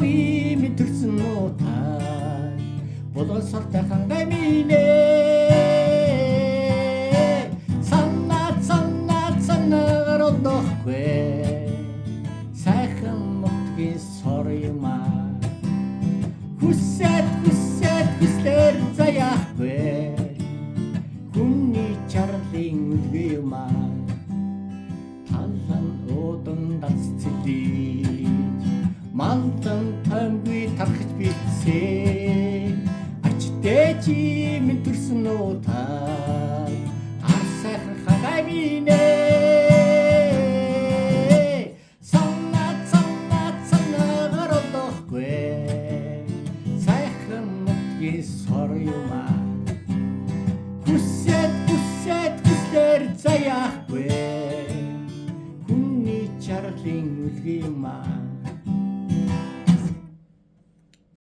минь төрсөн нуутай булган сортой хангай минь ээ. Санаа санаа санаагаар одохгүй сайхан нутгийн сор юм аа. Хүсээд хүсээд хүслээр заяахгүй хүний чарлын үлгий юм аа. Талан удан дац цэлиж мандан тоймгүй тархаж битсэн ачтэй чи минь төрсөн нуутай ар сайхан хагай минь ээ. Санаа санаа санаагаар одохгүй сайхан нутгийн сор юм аа. Хүсээд хүсээд хүслээр заяахгүй хүний чарлын үлгий юм аа.